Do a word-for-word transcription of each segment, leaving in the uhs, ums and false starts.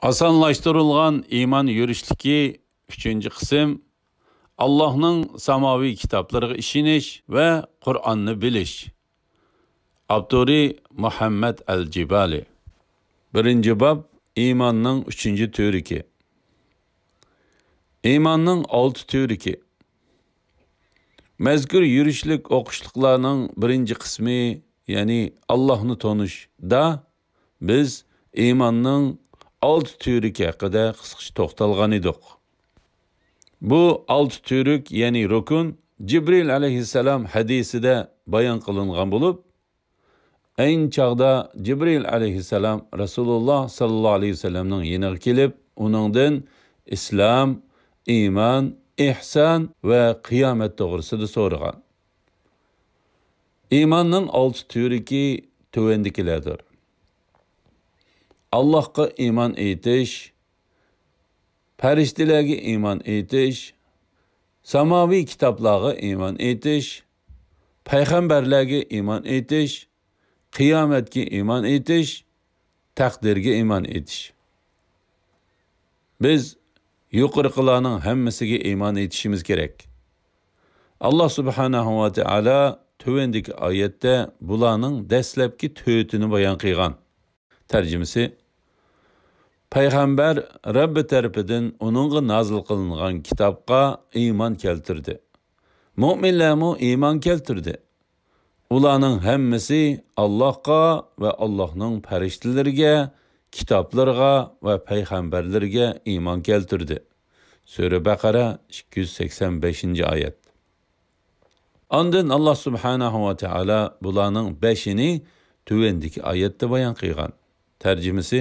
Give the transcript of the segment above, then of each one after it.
ئاسانلاشتۇرۇلغان ئىمان يۈرۈشلۈكى ئۈچىنچى قىسىم، ئاللاھنىڭ ساماۋىي كىتابلىرىغا ئىشىنىش ۋە قۇرئاننى بىلىش. ئاپتورى مۇھەممەد ئەل جىبالى. بىرىنچى باب، ئىماننىڭ ئۈچىنچى تۈۋرۈكى. ئىماننىڭ ئالتە تۈۋرۈكى. مەزكۇر يۈرۈشلۈك ئوقۇشلۇقلارنىڭ بىرىنچى قىسمى، يەنى ئاللاھنى تونۇشدا بىز ئىماننىڭ ئالتە تۈۋرۈكى ھەققىدە قىسقىچە توختالغان ئىدۇق. بۇ ئالتە تۈۋرۈك، يەنى رۇكۇن، جىبرىل ئەلەيھىسسالام ھەدىسىدە بايان قىلىنغان بولۇپ، ئەينى چاغدا جىبرىل ئەلەيھىسسالام رەسۇلۇللا ساللاللاھۇ ئەلەيھى ۋەسەللەمنىڭ يېنىغا كېلىپ، ئۇنىڭدىن ئىسلام، ئىمان، ئىھسان ۋە قىيامەت توغرىسىدا سورىغان. ئىماننىڭ ئالتە تۈۋرۈكى تۆۋەندىكىلەردۇر. ئاللاھقا ئىمان ئېيتىش، پەرىشتىلەرگە ئىمان ئېيتىش، ساماۋىي كىتابلارغا ئىمان ئېيتىش، پەيغەمبەرلەرگە ئىمان ئېيتىش، قىيامەتكە ئىمان ئېيتىش، تەقدىرگە ئىمان ئېيتىش. بىز يۇقىرىقىلارنىڭ ھەممىسىگە ئىمان ئېيتىشىمىز كېرەك. ئاللاھ سۇبھانەھۇ ۋە تائالا تۆۋەندىكى ئايەتتە بۇلارنىڭ دەسلەپكى تۆتىنى بايان قىلغان. تەرجىمىسى: پەيغەمبەر رەببى تەرىپىدىن ئۇنىڭغا نازىل قىلىنغان كىتابقا ئىمان كەلتۈردى. مۆمىنلەرمۇ ئىمان كەلتۈردى. ئۇلارنىڭ ھەممىسى ئاللاھقا ۋە ئاللاھنىڭ پەرىشتىلىرىگە، كىتابلىرىغا ۋە پەيغەمبەرلىرىگە ئىمان كەلتۈردى. سۈرە بەقەرە، ئىككى يۈز سەكسەن بەشىنچى ئايەت. ئاندىن ئاللاھ سۇبھانەھۇ ۋە تائالا بۇلارنىڭ بەشىنى تۆۋەندىكى ئايەتتە بايان قىلغان. تەرجىمىسى: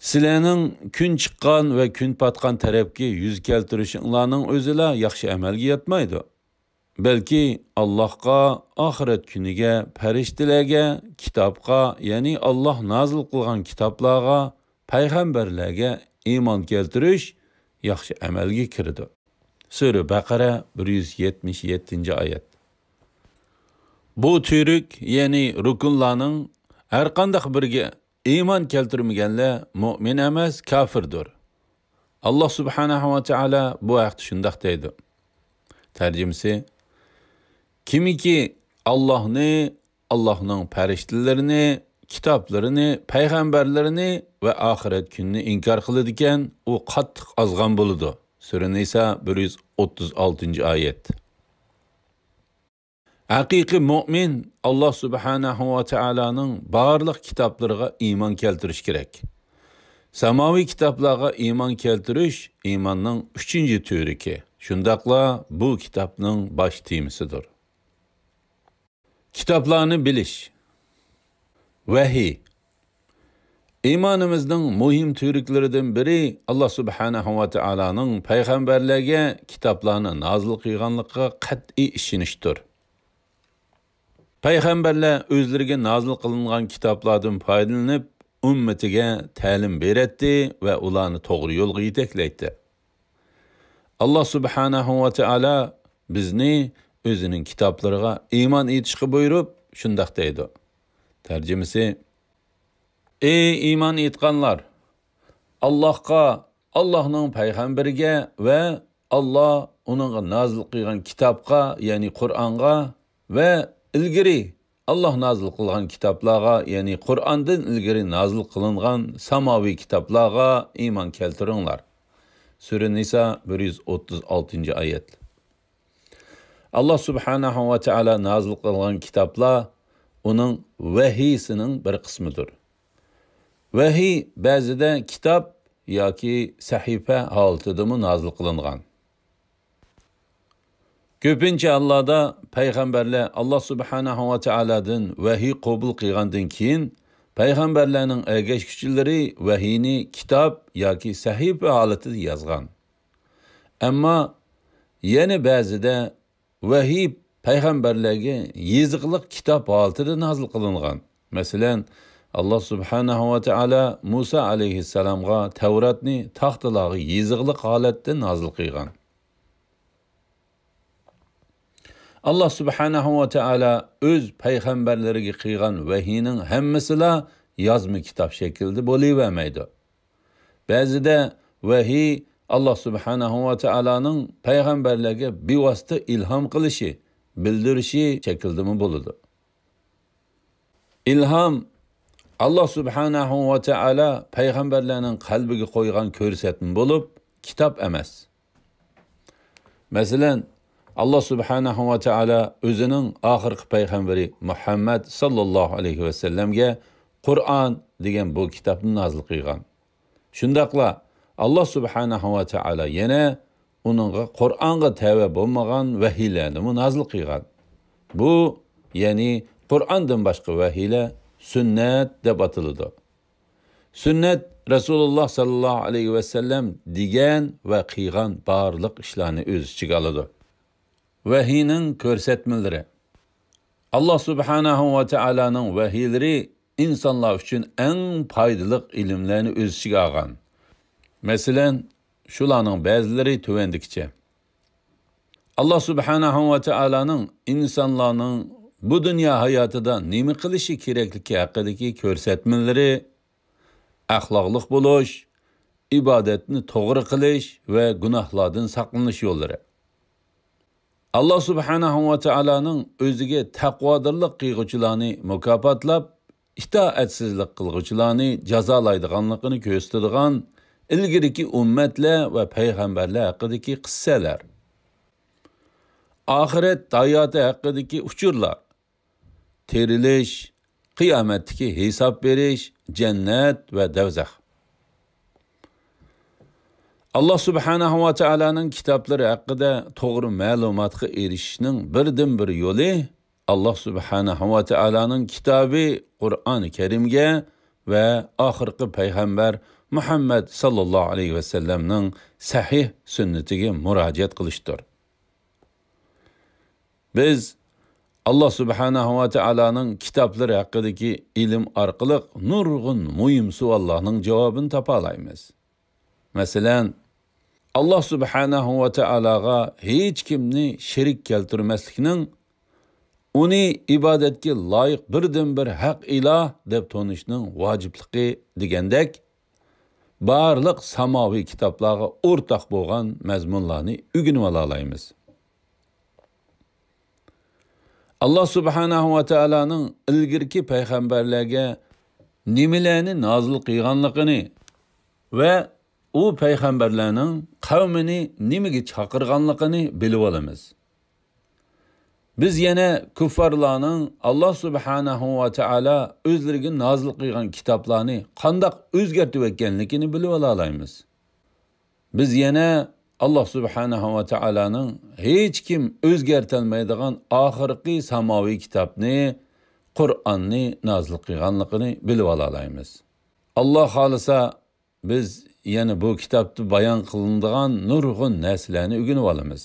سىلەرنىڭ كۈن چىققان ۋە كۈن پاتقان تەرەپكە يۈز كەلتۈرۈشۈڭلارنىڭ ئۆزىلا ياخشى ئەمەلگە ياتمايدۇ. بەلكى ئاللاھقا، ئاخىرەت كۈنىگە، پەرىشتىلەرگە، كىتابقا، يەنى ئاللاھ نازىل قىلغان كىتابلارغا، پەيغەمبەرلەرگە ئىمان كەلتۈرۈش ياخشى ئەمەلگە كىرىدۇ. سۈرە بەقەرە، بىر يۈز يەتمىش يەتتىنچى ئايەت. بۇ تۈۋرۈك، يەنى رۇكۇنلارنىڭ ھەرقانداق بىرىگە ئىمان كەلتۈرمىگەنلەر مۆمىن ئەمەس، كاپىردۇر. ئاللاھ سۇبھانەھۇ ۋە تائالا بۇ ھەقتە شۇنداق دەيدۇ. تەرجىمىسى: كىمكى ئاللاھنى، ئاللاھنىڭ پەرىشتىلىرىنى، كىتابلىرىنى، پەيغەمبەرلىرىنى ۋە ئاخىرەت كۈنىنى ئىنكار قىلىدىكەن، ئۇ قاتتىق ئازغان بولىدۇ. سۈرە نىسا، بىر يۈز ئوتتۇز ئالتىنچى ئايەت. ھەقىقىي مۆمىن ئاللاھ سۇبھانەھۇ ۋە تائالانىڭ بارلىق كىتابلىرىغا ئىمان كەلتۈرۈش كېرەك. ساماۋىي كىتابلارغا ئىمان كەلتۈرۈش ئىماننىڭ ئۈچىنچى تۈۋرۈكى، شۇنداقلا بۇ كىتابنىڭ باش تېمىسىدۇر. كىتابلارنى بىلىش. ۋەھىي. ئىمانىمىزنىڭ مۇھىم تۈۋرۈكلىرىدىن بىرى ئاللاھ سۇبھانەھۇ ۋە تائالانىڭ پەيغەمبەرلەرگە كىتابلارنى نازىل قىلغانلىقىغا قەتئىي ئىشىنىشتۇر. پەيغەمبەرلەر ئۆزلىرىگە نازىل قىلىنغان كىتابلاردىن پايدىلىنىپ، ئۈممىتىگە تەلىم بېرەتتى ۋە ئۇلارنى توغرا يولغا يېتەكلەيتتى. ئاللاھ سۇبھانەھۇ ۋە تائالا بىزنى ئۆزىنىڭ كىتابلىرىغا ئىمان ئېيتىشقا بۇيرۇپ، شۇنداق دەيدۇ. تەرجىمىسى: ئەي ئىمان ئېيتقانلار! ئاللاھقا، ئاللاھنىڭ پەيغەمبىرىگە ۋە ئاللاھ ئۇنىڭغا نازىل قىلغان كىتابقا، يەنى قۇرئانغا ۋە ئىلگىرى ئاللاھ نازىل قىلغان كىتابلارغا، يەنى قۇرئاندىن ئىلگىرى نازىل قىلىنغان ساماۋىي كىتابلارغا ئىمان كەلتۈرۈڭلار. سۈرە نىسا، بىر يۈز ئوتتۇز ئالتىنچى ئايەت. ئاللاھ سۇبھانەھۇ ۋە تائالا نازىل قىلغان كىتابلار ئۇنىڭ ۋەھىيسىنىڭ بىر قىسمىدۇر. ۋەھىي بەزىدە كىتاب ياكى سەھىپە ھالىتىدىمۇ نازىل قىلىنغان. كۆپىنچە ھاللاردا پەيغەمبەرلەر ئاللاھ سۇبھانەھۇ ۋە تائالادىن ۋەھىي قوبۇل قىلغاندىن كېيىن، پەيغەمبەرلەرنىڭ ئەگەشكۈچىلىرى ۋەھىينى كىتاب ياكى سەھىپە ھالىتىدە يازغان. ئەمما يەنە بەزىدە ۋەھىي پەيغەمبەرلەرگە يېزىقلىق كىتاب ھالىتىدە نازىل قىلىنغان. مەسىلەن، ئاللاھ سۇبھانەھۇ ۋە تائالا مۇسا ئەلەيھىسسالامغا تەۋراتنى تاختىلارغا يېزىقلىق ھالەتتە نازىل قىلغان. ئاللاھ سۇبھانەھۇ ۋە تائالا ئۆز پەيغەمبەرلىرىگە قىلغان ۋەھىينىڭ ھەممىسىلا يازما كىتاب شەكلىدە بولۇۋەرمەيدۇ. بەزىدە ۋەھىي ئاللا سۇبھانەھۇ ۋە تائالانىڭ پەيغەمبەرلەرگە بىۋاسىتە ئىلھام قىلىشى، بىلدۈرۈشى شەكلىدىمۇ بولىدۇ. ئىلھام ئاللا سۇبھانەھۇ ۋە تائالا پەيغەمبەرلەرنىڭ قەلبىگە قويغان كۆرسەتمە بولۇپ، كىتاب ئەمەس. مەسىلەن، ئاللا سۇبھانەھۇ ۋە تائالا ئۆزىنىڭ ئاخىرقى پەيغەمبىرى مۇھەممەد ساللاللاھۇ ئەلەيھى ۋەسەللەمگە قۇرئان دېگەن بۇ كىتابنى نازىل قىلغان. شۇنداقلا ئاللا سۇبھانەھۇ ۋە تائالا يەنە ئۇنىڭغا قۇرئانغا تەۋە بولمىغان ۋەھىيلەرنىمۇ نازىل قىلغان. بۇ، يەنى قۇرئاندىن باشقا ۋەھىيلەر سۈننەت دەپ ئاتىلىدۇ. سۈننەت رەسۇلۇللا ساللاللاھۇ ئەلەيھى ۋەسەللەم دېگەن ۋە قىلغان بارلىق ئىشلارنى ئۆز ئىچىگە ئالىدۇ. ۋەھىينىڭ كۆرسەتمىلىرى. ئاللا سۇبھانەھۇ ۋە تائالانىڭ ۋەھىيلىرى ئىنسانلار ئۈچۈن ئەڭ پايدىلىق ئىلىملەرنى ئۆز ئىچىگە ئالغان. مەسىلەن، شۇلارنىڭ بەزىلىرى تۆۋەندىكىچە. ئاللا سۇبھانەھۇ ۋە تائالانىڭ ئىنسانلارنىڭ بۇ دۇنيا ھاياتىدا نېمە قىلىشى كېرەكلىكى ھەققىدىكى كۆرسەتمىلىرى، ئەخلاقلىق بولۇش، ئىبادەتنى توغرا قىلىش ۋە گۇناھلاردىن ساقلىنىش يوللىرى. ئاللا سۇبھانەھۇ ۋە تائالانىڭ ئۆزىگە تەقۋادارلىق قىلغۇچىلارنى مۇكاپاتلاپ، ئىتائەتسىزلىك قىلغۇچىلارنى جازالايدىغانلىقىنى كۆرسىتىدىغان ئىلگىرىكى ئۈممەتلەر ۋە پەيغەمبەرلەر ھەققىدىكى قىسسەلەر. ئاخىرەت ھاياتى ھەققىدىكى ئۇچۇرلار. تىرىلىش، قىيامەتتىكى ھېساب بېرىش، جەننەت ۋە دەۋزەخ. ئاللا سۇبھانەھۇ ۋە تائالانىڭ كىتابلىرى ھەققىدە توغرا مەلۇماتقا ئېرىشىشنىڭ بىردىنبىر يولى ئاللا سۇبھانەھۇ ۋە تائالانىڭ كىتابى قۇرئان كەرىمگە ۋە ئاخىرقى پەيغەمبەر مۇھەممەد ساللاللاھۇ ئەلەيھى ۋەسەللەمنىڭ سەھىھ سۈننىتىگە مۇراجىئەت قىلىشتۇر. بىز ئاللا سۇبھانەھۇ ۋە تائالانىڭ كىتابلىرى ھەققىدىكى ئىلىم ئارقىلىق نۇرغۇن مۇھىم سوئاللارنىڭ جاۋابىنى تاپالايمىز. مەسىلەن، ئاللا سۇبھانەھۇ ۋە تائالاغا ھېچكىمنى شېرىك كەلتۈرمەسلىكنىڭ، ئۇنى ئىبادەتكە لايىق بىردىنبىر ھەق ئىلاھ دەپ تونۇشنىڭ ۋاجىپلىقى دېگەندەك، بارلىق ساماۋىي كىتابلارغا ئورتاق بولغان مەزمۇنلارنى ئۆگىنىۋالالايمىز. ئاللا سۇبھانەھۇ ۋە تائالانىڭ ئىلگىرىكى پەيغەمبەرلەرگە نېمىلەرنى نازىل قىلغانلىقىنى ۋە ئۇ پەيغەمبەرلەرنىڭ قەۋمىنى نېمىگە چاقىرغانلىقىنى بىلىۋالىمىز. بىز يەنە كۇففارلارنىڭ ئاللا سۇبھانەھۇ ۋە تائالا ئۆزلىرىگە نازىل قىلغان كىتابلارنى قانداق ئۆزگەرتىۋەتكەنلىكىنى بىلىۋالالايمىز. بىز يەنە ئاللا سۇبھانەھۇ ۋە تائالانىڭ ھېچكىم ئۆزگەرتەلمەيدىغان ئاخىرقى ساماۋىي كىتابنى، قۇرئاننى نازىل قىلغانلىقىنى بىلىۋالالايمىز. ئاللا خالىسا، بىز يەنە بۇ كىتابتا بايان قىلىنىدىغان نۇرغۇن نەرسىلەرنى ئۆگىنىۋالىمىز.